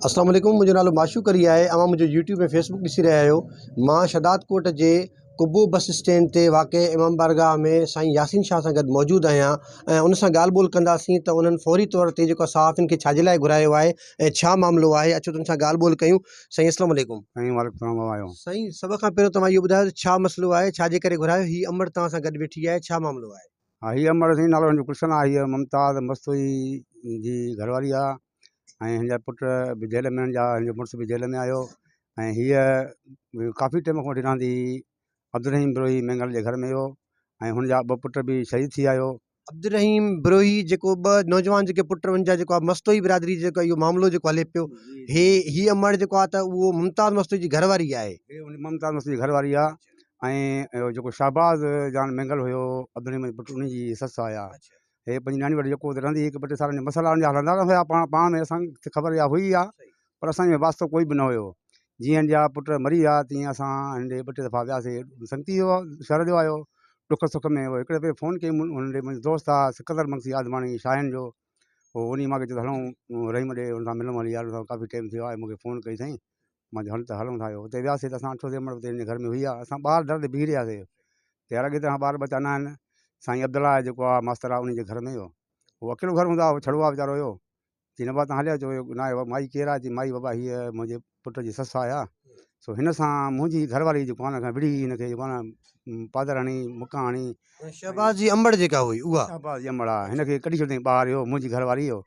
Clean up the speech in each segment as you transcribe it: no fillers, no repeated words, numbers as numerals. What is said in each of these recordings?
اسلام عليڪم منهنجو نالو معشوق علي آهي اوهان منهنجو يوٽيوب ۽ فيسبوڪ ڏسي رهيا آهيو مان شهداد ڪوٽ جي قبو بس اسٽينڊ تي واقع امام بارگاهه ۾ سائين ياسين شاهه سان گڏ موجود آهيان ۽ ان سان ڳالهه ٻولهه ڪنداسين ته انهن فوري طور تي جيڪو صحافين کي ڇا جي لاء گهرايو آهي ۽ ڇا معاملو آهي اچو ته ان سان ڳالهه ٻولهه ڪيون سائين اسلام عليڪم. سائين وعليڪم السلام بابا آيو. سائين سڀ کان پهريون توهان اهو ٻڌايو ته ڇا مسئلو آهي ڇا جي ڪري گهرايو هي امڙ توهان سان گڏ ويٺي آهي ڇا معاملو آهي. ها هي امڙ سائين نالو هن جو ڪرشن آهي هي ممتاز مستوئي جي گهر واري آهي ۽ هن جا پٽ به جيل ۾ هن جا هن جو مڙس به جيل ۾ آيو ۽ هيء ڪافي ٽيم کان وٺي رهندي هئي عبدالرحيم بروهي مينگل جي گهر ۾ هيو ۽ هن جا ٻه پٽ به شهيد ٿي آيو. عبدالرحيم بروهي جيڪو ٻه نوجوان جيڪي پٽ هن جا جيڪو آهي مستوئي برادري جيڪو اهو معاملو جيڪو هلي پيو هي هي امڙ جيڪو آهي ته اهو ممتاز مستوئي جي گهر واري آهي. هي ان ممتاز مستوئي جي گهر واري آهي ۽ جيڪو شهباز جان مينگل هيو عبدالرحيم جي پٽ ان جي سس آهي. هي پنهنجي نياڻي وٽ جيڪو اتي رهندي هئي هڪ ٻه ٽي سالن جا مسئلا ان جا هلندا هيا پاڻ پاڻ ۾ اسان کي خبر اها هئي ها پر اسان جو واسطو ڪوئي به نه هيو جيئن هن جا پٽ مري ويا تيئن اسان هن ڏي ٻه ٽي دفعا وياسي سنگتي هو شهر جو آيو ڏک سک ۾ هڪڙي دفعي فون ڪيم هن ڏي منهنجو دوست آ سڪندر مگسي آدماڻي شاهين جو پوء انهي ماکي چيو ته هلون رحيم ڏي هن سان ملون هلي يار هن سان ڪافي ٽيم ٿي ويو آهي مونکي فون ڪئي اٿائين مان چيو هل ته هلون ٿا اتي وياسي ته اسان ڏٺوسي مڙ اتي هن جي گهر ۾ هئي آ اسان ٻاهر در تي بيهي رهياسي ته يار اڳي طرح ٻار ٻچا نه آهن سائين عبدالله جيڪو آ ماستر آ انهي جي گهر ۾ هيو هو اڪيلو گهر هوندو آ هو ڇڙو آ ويچارو هيو چي نه بابا تان هليا اچو نه آهي مائي ڪير آ چي مائي بابا هيء منهنجي پٽ جي سس آ سو هن سان منهنجي گهر واري جيڪو آ نه وڙهي هن کي جيڪو آ نه پادر هڻي مڪا هڻي. شهباز جي امڙ جيڪا هئي اها. شهباز جي امڙ آ هن کي ڪڍي ڇڏيو اٿئين ٻاهر اهو منهنجي گهر واري هيو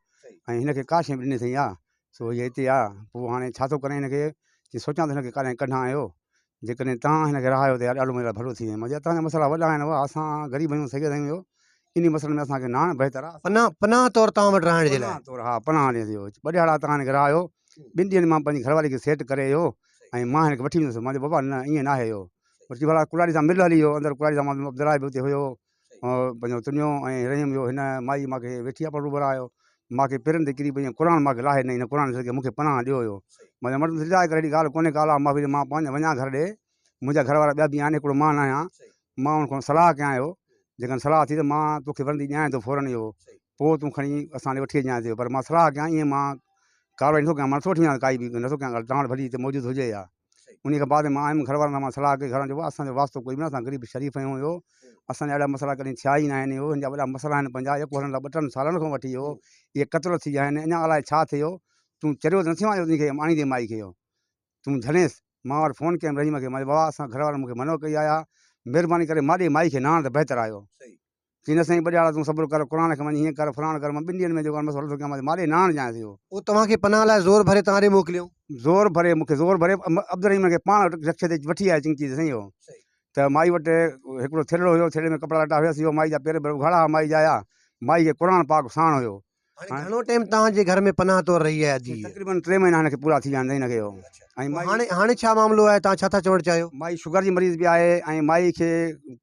۽ هن کي ڪا شيء به ڏني اٿئين آ سو هيء هتي آ، پوء هاڻي ڇا ٿو ڪرين هن کي؟ چي سوچان ٿو هن کي ڪاڏانهن ڪڍان اهو، جيڪڏهن توهان هن کي رهايو ته يار ڏاڍو منهنجي لاء ڀلو ٿي ويندو. مان چيو توهان جا مسئلا وڏا آهن بابا، اسان غريب آهيون سيد آهيون اهو، انهي مسئلن ۾ اسان کي نه آڻ بهتر آ. پناهه پناهه طور توهان وٽ رهائڻ جي لاء. پناهه طور ها پناهه ڏيان ٿي اهو، ٻه ڏهاڙا توهان هن کي رهايو، ٻن ڏينهن ۾ مان پنهنجي گهر واري کي سيٽ ڪري اهو ۽ مان هن کي وٺي ويندس. مان چيو بابا نه ائين ناهي اهو. وري چي ڀلا ڪلاڙي سان مل هلي اهو، اندر ڪلاڙي سان مان عبدالله به اتي هيو، پنهنجو تنيو ۽ رحيم جو هن مائي مان کي ويٺي آ پر روبرا آيو مان کي پيرن تي ڪري پئي ۽ قرآن مان کي لاهي ڏنائين هن قرآن صدقي مون کي پناهه ڏيو هيو مان چيو مرد سجاء ڪر اهڙي ڳالهه ڪونهي ڪا الله معافي ڏي مان پنهنجي وڃان گهر ڏي منهنجا گهر وارا ٻيا به آهن هڪڙو مان نه آهيان مان ان کان صلاح ڪيان اهو جيڪڏهن صلاح ٿي ته مان توکي ورندي ڏيان ٿو فورن اهو پوء تون کڻي اسان ڏي وٺي اچجانء ٿيو پر مان صلاح ڪيان ائين مان ڪارروائي نٿو ڪيان مان نٿو وٺي وڃان ڪائي به نٿو ڪيان ڳالهه توهان وٽ ڀلي هتي موجود هجي يا انهي کان بعد ۾ مان آيم گهر وارن سان مان صلاح ڪئي گهر وارن چيو اسان جو واسطو ڪوئي به نه اسان غريب شريف آهيون اهو اسان جا اهڙا مسئلا ڪڏهن ٿيا ئي نه آهن اهو هن جا وڏا مسئلا آهن پنهنجا يڪو هلن ٿا ٻه ٽن سالن کان وٺي اهو اهي قتل ٿي ويا آهن اڃا الائي ڇا ٿيو تون چريو ته نه ٿيو آهين جو تنهن کي آڻيندين مائي کي اهو تون جهلينس مان وري فون ڪيم رحيم کي مان چيو بابا اسان گهر وارن مون کي منع ڪئي آهي مهرباني ڪري ماڏي مائي کي نه آڻ ته بهتر آهي اهو چي نه سائين ٻه ڏهاڙا تون صبر ڪر، قرآن کي مڃ، هيئن ڪر، فلاڻ ڪر، مان ٻن ڏينهن ۾ جيڪو آهي مسئلو حل ٿو ڪيان، مان ماڏي نه آڻجانء ٿي اهو. پوء توهان کي پناهه لاء زور ڀري توهان ڏي موڪليائون. زور ڀري، مون کي زور ڀري عبدالرحيم کي پاڻ رڪشي تي وٺي آيو چنگچي تي سائين اهو ته مائي وٽ هڪڙو ٿيلهڙو هيو، ٿيلهي ۾ ڪپڙا لٽا هيس، اهو مائي جا پير ٻير اگهاڙا هئا مائي جا آيا، مائي کي قرآن پاڪ ساڻ هيو. هاڻي گهڻو ٽيم توهان جي گهر ۾ پناهه طور رهي آهي ادي؟ تقريبن ٽي مهينا هن کي پورا ٿي ويا آهن هن کي اهو ۽ مائي هاڻي هاڻي ڇا معاملو آهي توهان ڇا ٿا چوڻ چاهيو؟ مائي شگر جي مريض به آهي ۽ مائي کي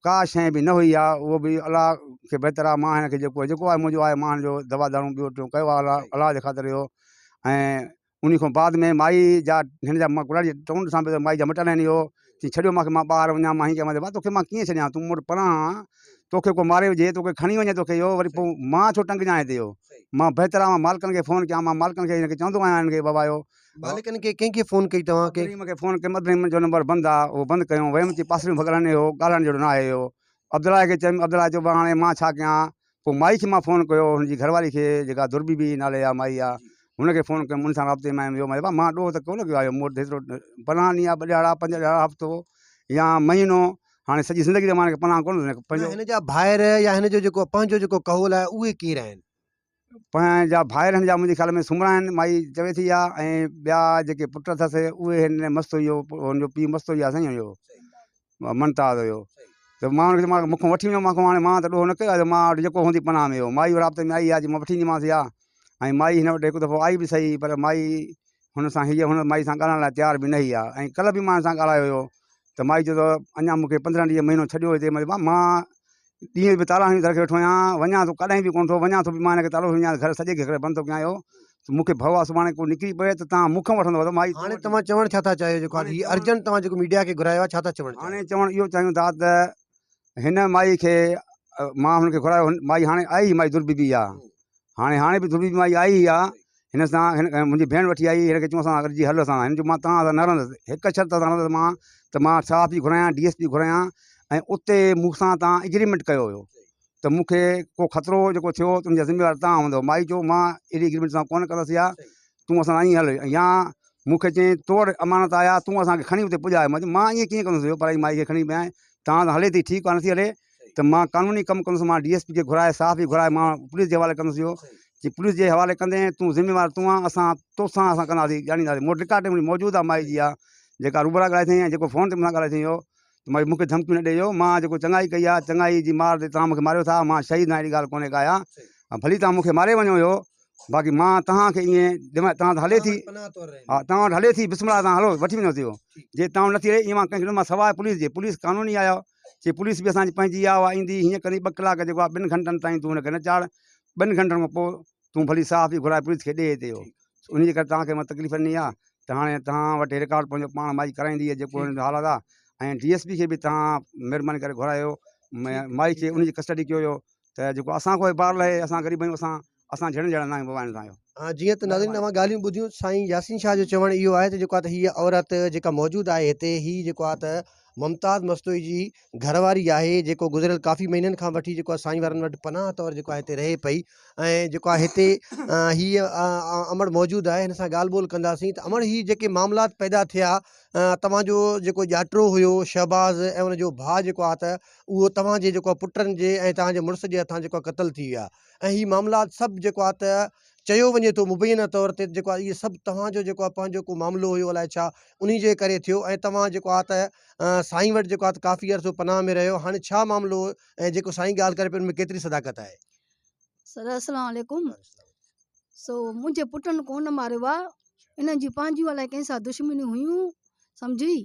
ڪا شيء به نه هئي آ اهو به الله کي بهتر آ مان هن کي جيڪو جيڪو آهي منهنجو آهي مان هن جو دوا دارون ٻيو ٽيون ڪيو آ الله الله جي خاطر اهو ۽ انهي کان بعد ۾ مائي جا هن جا مان ڪراڙي ٽون ڏسان پيو ته مائي جا مٽ آهن اهو چي ڇڏيو مانکي مان ٻاهر وڃان مان هي ڪيان مان توکي مان ڪيئن ڇڏيان تون مون وٽ پناهه آن توکي ڪو ماري وجهي توکي کڻي وڃي توکي اهو وري پوء مان ڇو ٽنگجان هتي اهو مان بهتر آهيان مان مالڪن کي فون ڪيان مان مالڪن کي هن کي چوندو آهيان هن کي بابا اهو مالڪن کي ڪنهن کي فون ڪئي توهان ڪنهن کي فون ڪيم عبدالرحيم جو نمبر بند آ اهو بند ڪيو ويم چي پاسريون ڀڳل آهن اهو ڳالهائڻ جهڙو نه آهي اهو عبدالله کي چيم عبدالله چيو هاڻي مان ڇا ڪيان پوء مائي کي مان فون ڪيو هن جي گهر واري کي جيڪا دربي بي نالي آ مائي آ هن کي فون ڪيم ان سان رابطي ۾ آيم ويو مان مان ڏوهه ته ڪونه ڪيو آهي مون وٽ هيترو پناهه ڏينهن آ ٻه ڏهاڙا پنج ڏهاڙا هفتو يا مهينو هاڻي سڄي زندگي ته مان هن کي پناهه ڪونه ڏني پنهنجو هن جا ڀائر يا هن جو جيڪو پنهنجو جيڪو ڪهول آهي اهي ڪير آهن؟ پنهنجا ڀائر هن جا منهنجي خيال ۾ سومرا آهن مائي چوي ٿي اها ۽ ٻيا جيڪي پٽ اٿس اهي هن مستوئي جو هن جو پيء مستوئي آهي سائين هن جو ممتاز هيو ته مان هن کي چيو مون کان وٺي وڃو مان کان هاڻي مان ته ڏوهه نه ڪيو آهي مان وٽ جيڪو هوندي پناهه ۾ هيو مائي رابطي ۾ آئي آهي مان وٺي اينديمانس اها ۽ مائي هن وٽ هڪ دفعو آئي به سهي پر مائي هن سان هيء هن مائي سان ڳالهائڻ لاء تيار به نه هئي آهي ۽ ڪلهه به مان هن سان ڳالهايو هيو ته مائي چيو ته اڃا مون کي 15 ڏينهن مهينو ڇڏيو هتي مان مان ڏينهن به تالا هڻي گهر کي ويٺو آهيان وڃان ٿو ڪڏهن به ڪونه ٿو وڃان ٿو به مان هن کي تالو هڻي وڃان گهر سڄي کي گهر بند ٿو ڪيان اهو ته مون کي ڀؤ آهي سڀاڻي ڪو نڪري پوي ته تان مون کان وٺندو ته مائي هاڻي توهان چوڻ ڇا ٿا چاهيو جيڪو هي ارجنٽ توهان جيڪو ميڊيا کي گهرايو آهي ڇا ٿا چوڻ چاهيو؟ هاڻي چوڻ اهو چاهيون ٿا ته هن مائي کي مان هن کي گهرايو مائي هاڻي آئي مائي دربي بي آ هاڻي هاڻي به دربي بي مائي آئي آ. هن سان هن منهنجي ڀيڻ وٺي آئي هن کي چيو اسان سان گڏجي هل اسان هن چيو مان توهان سان نه رهندس هڪ شرط سان رهندس مان ته مان صحافي گهرايان ڊي ايس پي گهرايان ۽ اتي مون سان توهان ايگريمينٽ ڪيو هيو ته مون کي ڪو خطرو جيڪو ٿيو ته ان جا ذميوار توهان هوندو مائي چيو مان اهڙي ايگريمينٽ سان ڪونه ڪندس يا تون اسان سان ائين هل يا مون کي چيائين تو وٽ امانت آيا تون اسان کي کڻي اتي پڄاء مان چيو مان ائين ڪيئن ڪندس اهو پرائي مائي کي کڻي پيائين توهان سان هلي ٿي ٺيڪ آهي نٿي هلي ته مان قانوني ڪم ڪندس مان ڊي ايس پي کي گهرائي صحافي گهرائي مان پوليس جي حوالي ڪندس اهو چي پوليس جي حوالي ڪندين تون ذميوار تون آن اسان توسان اسان ڪنداسين ڄاڻينداسين مون وٽ رڪارڊ موجود آهي مائي جي اها جيڪا روبرا ڳالهائي اٿئي ۽ جيڪو فون تي مون سان ڳالهائي اٿئي اهو ته مائي مون کي ڌمڪيون نه ڏي اهو مان جيڪو چڱائي ڪئي آهي چڱائي جي مار تي توهان مون کي ماريو ٿا مان شهيد آهيان اهڙي ڳالهه ڪونهي ڪا آهي ڀلي توهان مون کي ماري وڃو اهو باقي مان توهان کي ائين ڏيان توهان وٽ هلي ٿي ها توهان وٽ هلي ٿي بسم الله توهان هلو وٺي وڃو ٿي جي توهان وٽ نٿي هلي ائين مان ڪنهن کي ڏيندم سواء پوليس جي پوليس قانوني آهي چي پوليس به اسان جي پنهنجي آهي اها ايندي هيئن ڪندي ٻه ڪلاڪ جيڪو آهي ٻن گهنٽن تائين تون هن کي نه چاڙهه ٻن گهنٽن کان پوء تون ڀلي صحافي گهرائي پوليس کي ڏي هتي اهو ان جي ڪري توهان کي مان تڪليف ڏني آهي ته هاڻي توهان وٽ رڪارڊ پنهنجو پاڻ مائي ڪرائيندي جيڪو هن جو حالات آهي ۽ ڊي ايس پي کي به توهان مهرباني ڪري گهرايو مائي کي ان جي ڪسٽڊي ڪيو ويو ته جيڪو اسان کان بار لهي اسان غريب آهيون اسان اسان جهڙن جهڙا ناهيون بابا هن سان آهيو. جيئن ته ناظرين اوهان ڳالهيون ٻڌيون سائين ياسين شاهه جو چوڻ اهو آهي ته جيڪو آهي ته هيء عورت جيڪا موجود آهي هتي هي جيڪو آهي ته ممتاز مستوئي جي گهر واري آهي جيڪو گذريل ڪافي مهينن کان وٺي جيڪو آهي سائين وارن وٽ پناهه طور جيڪو آهي هتي رهي پئي ۽ جيڪو آهي هتي هيء امڙ موجود آهي هن سان ڳالهه ٻولهه ڪنداسين ته امڙ هي جيڪي معاملات پيدا ٿيا توهان جو جيڪو ڄاٽرو هيو شهباز ۽ ان جو ڀاء جيڪو آهي ته اهو توهان جي جيڪو آهي پٽن جي ۽ توهان جي مڙس جي هٿان جيڪو آهي قتل ٿي ويا ۽ هي معاملات سڀ جيڪو آهي ته چيو وڃي ٿو مبينه طور تي جيڪو آهي اهي سڀ توهان جو جيڪو آهي پنهنجو ڪو معاملو هيو الائي ڇا انهي جي ڪري ٿيو ۽ توهان جيڪو آهي ته سائين وٽ جيڪو آهي ته ڪافي عرصو پناهه ۾ رهيو هاڻي ڇا معاملو ۽ جيڪو سائين ڳالهه ڪري پيو ان ۾ ڪيتري صداقت آهي. سر السلام عليڪم سو منهنجي پٽن ڪونه ماريو آ انهن جون پنهنجون الائي ڪنهن سان دشمنيون هيون سمجهي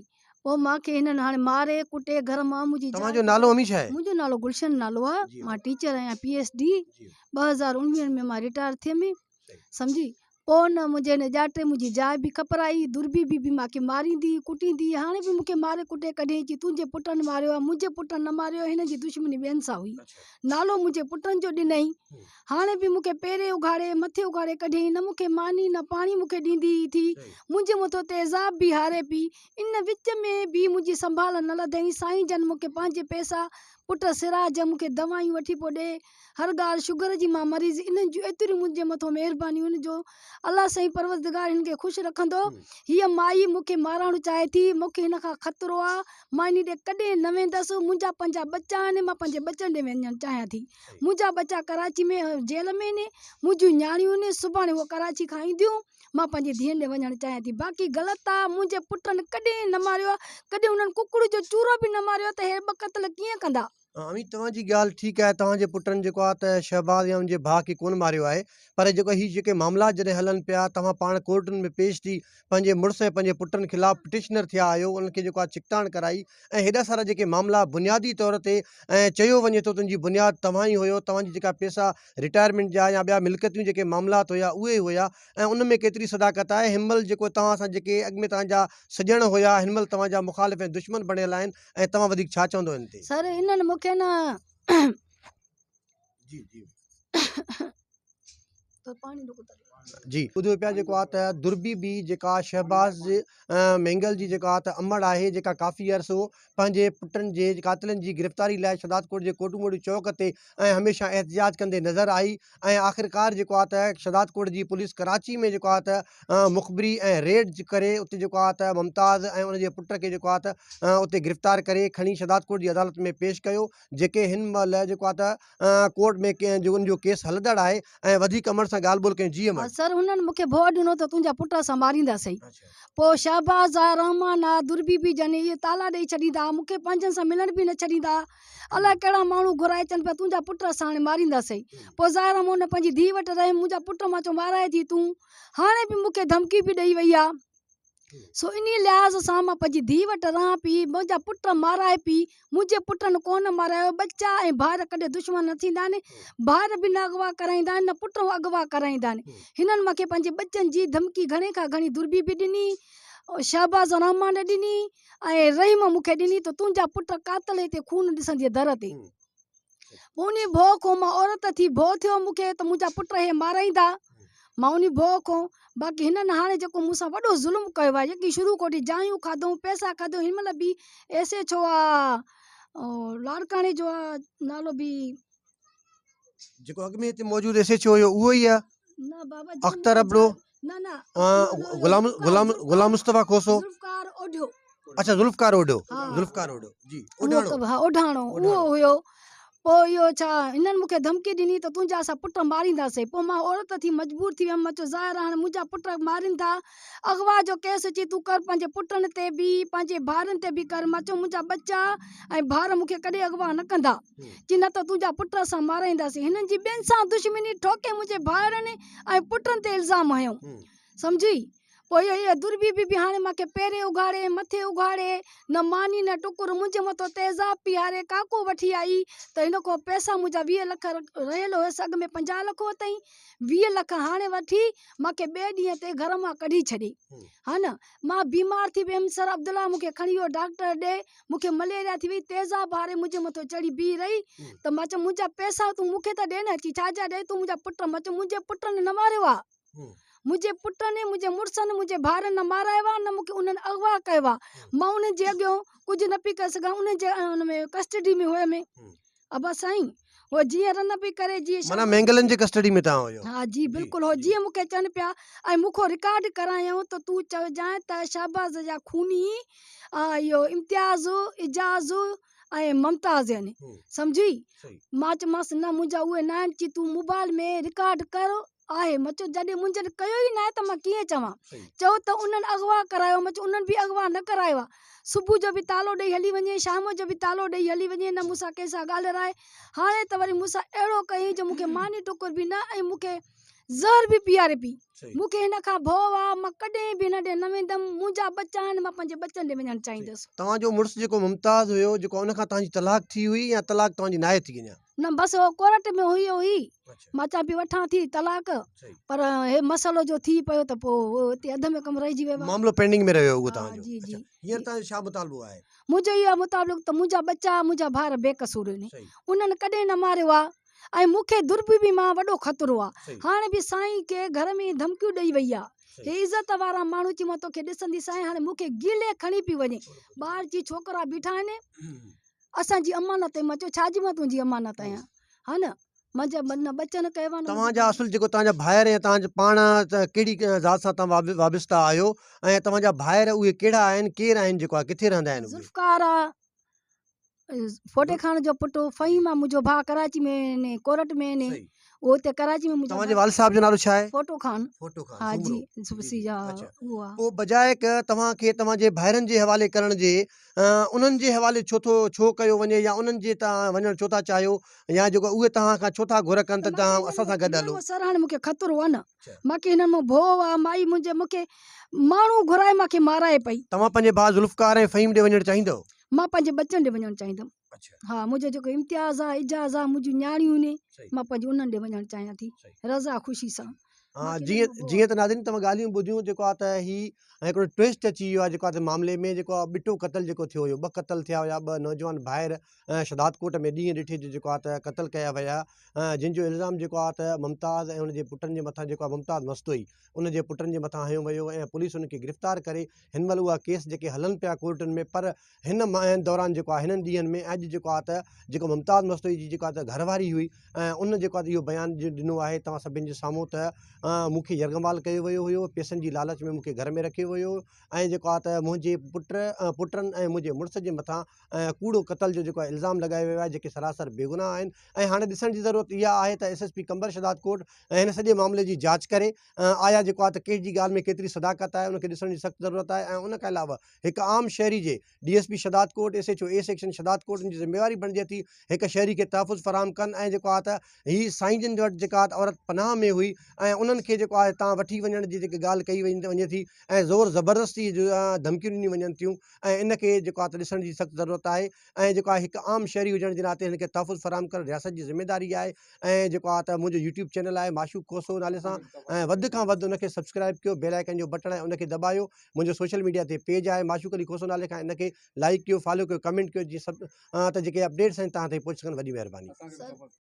پوء مان کي هنن هاڻي ماري ڪٽي گهر مان منهنجي توهان جو نالو امي ڇا آهي؟ منهنجو نالو گلشن نالو آ مان ٽيچر آهيان پي ايس ڊي 2019 ۾ مان رٽائر ٿيم سمجهي پوء نه منهنجي هن ڄاٽي منهنجي جاء به کپرائي دربي بي به مان کي ماريندي ڪٽيندي هاڻي به مون کي ماري ڪٽي ڪڍيائين چي تنهنجي پٽن ماريو آ منهنجي پٽن نه ماريو هنن جي دشمني ٻين سان هئي نالو منهنجي پٽن جو ڏنائين هاڻي به مون کي پيرين اگهاڙي، مٿي اگهاڙي ڪڍيائين، نه مون کي ماني نه پاڻي مون کي ڏيندي ئي ٿي، منهنجي مٿو تيزاب به هاري پي، ان وچ ۾ به منهنجي سنڀال نه لڌائين، سائين جن مون کي پنهنجي پئسا، پٽ سراج مون کي دوائيون وٺي پيو ڏي، هر ڳالهه شگر جي مان مريض، انهن جون ايتريون منهنجي مٿو مهربانيون آهن جو الله سائين پروردگار هن کي خوش رکندو، هيء مائي مون کي مارائڻ چاهي ٿي، مون کي هن کان خطرو آ، مان انهي ڏي ڪڏهن نه ويندس، منهنجا پنهنجا ٻچا آهن، مان پنهنجي ٻچن ڏي وڃڻ چاهيان ٿي. منهنجا ٻچا ڪراچي ۾ جيل ۾ آهن، منهنجون نياڻيون آهن، سڀاڻي هو ڪراچي کان اينديون، مان پنهنجي ڌيئن ڏي وڃڻ چاهيان ٿي، باقي غلط آ، منهنجي پٽن ڪڏهن نه ماريو آ، ڪڏهن انهن ڪڪڙ جو چورو به نه ماريو آ ته هي ٻه قتل ڪيئن ڪندا. اميد توهان جي ڳالهه ٺيڪ آهي توهان جي پٽن جيڪو آ ته شهباز يا ان جي ڀاء کي ڪونه ماريو آهي پر جيڪو هي جيڪي معاملات جڏهن هلن پيا توهان پاڻ ڪورٽن ۾ پيش ٿي پنهنجي مڙس ۽ پنهنجي پٽن خلاف پٽيشنر ٿيا آهيو انهن کي جيڪو آ ڇڪتاڻ ڪرائي ۽ هيڏا سارا جيڪي معاملا بنيادي طور تي ۽ چيو وڃي ٿو ته ان جي بنياد توهان ئي هيو توهان جي جيڪا پيسا رٽائرمينٽ جا يا ٻيا ملڪيتون جيڪي معاملات هيا اهي هيا ۽ ان ۾ ڪيتري صداقت آهي هن مهل جيڪو توهان سان جيڪي اڳ ۾ توهان جا سڄڻ هيا هن مهل توهان جا مخالف ۽ دشمن بڻيل آهن ۽ توهان وڌيڪ ڇا چوندو ان تي. سر انهن مون کي نه جي جي جي ٻڌو پيا جيڪو آ ته دربي بي جيڪا شهباز مينگل جي جيڪا آ ته امڙ آهي جيڪا ڪافي عرصو پنهنجي پٽن جي قاتلن جي گرفتاري لاء شهدادڪوٽ جي ڪوٽوموڙي چوڪ تي ۽ هميشه احتجاج ڪندي نظر آئي ۽ آخرڪار جيڪو آ ته شهدادڪوٽ جي پوليس ڪراچي ۾ جيڪو آ ته مخبري ۽ ريڊ ڪري اتي جيڪو آ ته ممتاز ۽ ان جي پٽ کي جيڪو آ ته اتي گرفتار ڪري کڻي شهدادڪوٽ جي عدالت ۾ پيش ڪيو جيڪي هن مهل جيڪو آ ته ڪورٽ ۾ ان جو ڪيس هلندڙ آهي ۽ وڌيڪ امڙ سان ڳالهه ٻولهه ڪيون جي امڙ. سر هنن مون کي ڀؤ ڏنو ته تنهنجا پٽ اسان مارينداسين. پوء شهباز آ، رحمان آ، دربي بي جن اهي تالا ڏئي ڇڏيندا ها، مون کي پنهنجن سان ملڻ به نه ڇڏيندا ها. الائي ڪهڙا ماڻهو گهرائي چون پيا تنهنجا پٽ اسان هاڻي مارينداسين. پوء ظاهر آ مان ان پنهنجي ڌيء وٽ رهيم، منهنجا پٽ مان چيو مارائي ٿي تون. هاڻي به مون کي ڌمڪي به ڏئي وئي آ. سو انهيء لحاظ سان مان پنهنجي ڌيء وٽ رهان پئي، منهنجا پٽ مارائي پئي، منهنجي پٽن ڪونه مارايو، ٻچا ۽ ڀائر ڪڏهن دشمن نه ٿيندا آهن، ڀائر به نه اغوا ڪرائيندا آهن نه پٽ اغوا ڪرائيندا آهن. هنن مان کي پنهنجي ٻچن جي ڌمڪي گهڻي کان گهڻي دربي به ڏني، شهباز الرحمان ڏني ۽ رحيم مون کي ڏني ته تنهنجا پٽ قاتل هتي خون ڏسندينء در تي. پوء انهيء ڀؤ کان مان عورت ٿي ڀؤ ٿيو مون کي ته منهنجا پٽ هي مارائيندا. مان انهي ڀؤ کان باقي هنن هاڻي جيڪو مون سان وڏو ظلم ڪيو آهي جيڪي شروع کان وٺي جايون کاڌئون پئسا کاڌئون هن مهل به ايس ايڇ او آ لاڙڪاڻي جو آ نالو به جيڪو اڳ ۾ هتي موجود ايس ايڇ او هيو اهو ئي آ نه بابا اختر ابڙو نه نه غلام غلام غلام مصطفيٰ کوسو ذوالفقار اوڍيو اچھا ذوالفقار اوڍو ذوالفقار اوڍو جي اوڍاڻو ها اوڍاڻو اهو هيو پوء اهو ڇا هنن مون کي ڌمڪي ڏني ته تنهنجا اسان پٽ مارينداسين پوء مان عورت ٿي مجبور ٿي ويم مان چيو ظاهر آهي هاڻي منهنجا پٽ مارين ٿا اغوا جو ڪيس اچي تون ڪر پنهنجي پٽن تي به پنهنجي ڀائرن تي به ڪر مان چيو منهنجا ٻچا ۽ ڀائر مون کي ڪڏهن اغوا نه ڪندا چي نه ته تنهنجا پٽ اسان مارائينداسين هنن جي ٻين سان دشمني ٺوڪي منهنجي ڀائرن ۽ پٽن تي الزام هنيو سمجهي پوء اها دربي بيبي هاڻي مان کي پيرين اگهاڙي، مٿي اگهاڙي، نه ماني نه ٽڪر، منهنجي مٿو تيزاب پيهاري ڪاڪو وٺي آئي ته هن کان پئسا منهنجا 20 لک رهيل هيس اڳ ۾ 50 لک ورتائين، 20 لک هاڻي وٺي مان کي ٻئي ڏينهن تي گهر مان ڪڍي ڇڏي. ها نه مان بيمار ٿي ويم، سر عبدالله مون کي کڻي ويو ڊاڪٽر ڏي، مون کي مليريا ٿي وئي، تيزاب هاري منهنجي مٿو چڙهي بيهي رهي ته مان چيم منهنجا پئسا تون مون کي ته ڏي نه، چي ڇا جا ڏئي تون منهنجا پٽ، مان چيم منهنجي پٽن نه ماريو آ. منهنجي پٽن، منهنجي مڙسن، منهنجي ڀائرن نه مارايو آهي، نه مون کي انهن اغوا ڪيو آهي. مان انهن جي اڳيان ڪجهه نه پئي ڪري سگهان، انهن جي ان ۾ ڪسٽڊي ۾ هيم. ابا سائين، هو جيئن رن پئي ڪري، جيئن معنيٰ مينگلن جي ڪسٽڊي ۾ توهان هيو؟ ها جي بلڪل، هو جيئن مون کي چون پيا ۽ مون کان رڪارڊ ڪرايائون ته تون چئجانء ته شهباز جا خوني اهو امتياز، اعجاز ۽ ممتاز آهن. سمجهي؟ مان چيومانس نه منهنجا اهي نه آهن، چي تون موبائل ۾ رڪارڊ ڪر. آهي مان چيو جڏهن منهنجن ڪيو ئي ناهي ته مان ڪيئن چوان چيو ته انهن اغوا ڪرايو مان چيو انهن به اغوا نه ڪرايو آهي صبح جو به تالو ڏئي هلي وڃي شام جو به تالو ڏئي هلي وڃي نه مون سان ڪنهن سان ڳالهرائي هاڻي ته وري مون سان اهڙو ڪيائين جو مون کي ماني ٽڪر به نه ۽ مون کي زهر به پياري پي مون کي هن کان ڀؤ آهي مان ڪڏهن به هن ڏي نه ويندم منهنجا ٻچا آهن مان پنهنجي ٻچن ڏي وڃڻ چاهيندس. توهان جو مڙس جيڪو ممتاز هيو جيڪو ان کان توهان جي طلاق ٿي هئي يا طلاق توهان جي ناهي ٿي اڃا؟ نه بس هو ڪورٽ ۾ هئي هئي مان چيان پئي وٺان ٿي طلاق پر هي مسئلو جو ٿي پيو ته پوء اتي اڌ ۾ ڪم رهجي ويو معاملو پينڊنگ ۾ رهيو اهو توهان جو جي جي هينئر توهان جو ڇا مطالبو آهي؟ منهنجو اهو مطالبو ته منهنجا ٻچا منهنجا ڀائر بي قصور آهن انهن ڪڏهن نه ماريو آهي ۽ مون کي دربي مان وڏو خطرو آهي هاڻي به سائين کي گهر ۾ ڌمڪيون ڏئي وئي آهي هي عزت وارا ماڻهو چي مان توکي ڏسندي سائين هاڻي مون کي گيلي کڻي پئي وڃي ٻاهر چي ڇوڪرا بيٺا آهن اسان جي امانت آهين. مان چيو ڇا جي مان تنهنجي امانت آهيان؟ ها نه منهنجا نه ٻچن ڪيو آهي نه توهان جا اصل جيڪو توهان جا ڀائر يا توهان پاڻ ڪهڙي ذات سان توهان وابسته آهيو ۽ توهان جا ڀائر اهي ڪهڙا آهن ڪير آهن جيڪو آهي ڪٿي رهندا آهن اهي؟ ذوالفقار آ ڦوٽي خان جو پٽ فهيم آ منهنجو ڀاء ڪراچي ۾ ني ڪورٽ ۾ ني اهو اتي ڪراچي ۾ منهنجو توهان جي والد صاحب جو نالو ڇا آهي؟ ڦوٽو خان. ڦوٽو خان ها جي سي جا اهو آ. پوء بجاء توهان کي توهان جي ڀائرن جي حوالي ڪرڻ جي انهن جي حوالي ڇو ٿو ڇو ڪيو وڃي يا انهن جي توهان وڃڻ ڇو ٿا چاهيو يا جيڪو اهي توهان کان ڇو ٿا گهر ڪن ته توهان اسان سان گڏ هلو. سر هاڻي مونکي خطرو آ نه مانکي هنن مان ڀوء آ مائي منهنجي مونکي ماڻهو گهرائي مانکي مارائي پئي. توهان پنهنجي ڀاء ذوالفقار ۽ فهيم ڏي وڃڻ چاهيندؤ؟ مان پنهنجي ٻچن ڏي وڃڻ چاهيندم. ها منهنجو جيڪو امتياز آ اعجاز آ منهنجون نياڻيون آهن مان پنهنجي انهن ڏي وڃڻ چاهيان ٿي رضا خوشي سان. ها جيئن جيئن ته ناظرين توهان ڳالهيون ٻڌيون جيڪو آ ته هي هڪڙو ٽوئسٽ اچي ويو آ جيڪو آ ته معاملي ۾ جيڪو آ ٻٽو قتل جيڪو ٿيو هيو ٻه قتل ٿيا هيا ٻه نوجوان ڀائر شھدادڪوٽ ۾ ڏينهن ڏٺي جو جيڪو آ ته قتل ڪيا ويا جن جو الزام جيڪو آ ته ممتاز ۽ ان جي پٽن جي مٿان جيڪو آ ممتاز مستوئي ان جي پٽن جي مٿان هنيو ويو ۽ پوليس ان کي گرفتار ڪري هن مهل اها ڪيس جيڪي هلن پيا ڪورٽن ۾ پر هن مهين دوران جيڪو آهي هنن ڏينهن ۾ اڄ جيڪو آهي ته جيڪو ممتاز مستوئي جي جيڪو آهي ته گهر واري هئي ۽ ان جيڪو آهي ته اهو بيان ڏنو آهي توهان سڀني جي سامهون ته مون کي يرغمال ڪيو ويو هيو پيسن جي لالچ ۾ مون کي گهر ۾ رکيو ويو ۽ جيڪو آهي ته منهنجي پٽ پٽن ۽ منهنجي مڙس جي مٿان ڪوڙو قتل جو جيڪو آهي الزام لڳايو ويو آهي جيڪي سراسر بيگناهه آهن ۽ هاڻي ڏسڻ جي ضرورت اها آهي ته S S P Qambar Shahdadkot ۽ هن سڄي معاملي جي جاچ ڪري آيا جيڪو آهي ته ڪنهن جي ڳالهه ۾ ڪيتري صداقت آهي ان کي ڏسڻ جي سخت ضرورت آهي ۽ ان کان علاوه هڪ عام شهري جي D S P Shahdadkot, S H O A section Shahdadkot جي ذميواري بڻجي ٿي هڪ شهري کي تحفظ فراهم ڪن ۽ جيڪو آهي ته هي سائين جن وٽ جيڪا آهي ته عورت پناهه ۾ هئي ۽ انهن کي جيڪو آهي هتان وٺي وڃڻ جي جيڪي ڳالهه ڪئي وڃي ٿي ۽ زور زبردستي ڌمڪيون ڏنيون وڃن ٿيون ۽ ان کي جيڪو آهي ته ڏسڻ جي سخت ضرورت آهي ۽ جيڪو آهي هڪ عام شهري هجڻ جي ناتي هن کي تحفظ فراهم ڪرڻ رياست جي ذميواري آهي ۽ جيڪو آهي ته منهنجو يوٽيوب چينل آهي معشوق کوسو نالي سان ۽ وڌ کان وڌ ان کي سبسڪرائب ڪيو بيل آئيڪن جو بٽڻ آهي ان کي دٻايو منهنجو سوشل ميڊيا تي پيج آهي معشوق علي کوسو نالي کان ان کي لائيڪ ڪيو فالو ڪيو ڪمينٽ ڪيو جيئن سڀ ته جيڪي اپڊيٽس آهن توهان تائين پهچي سگهن وڏي مهرباني.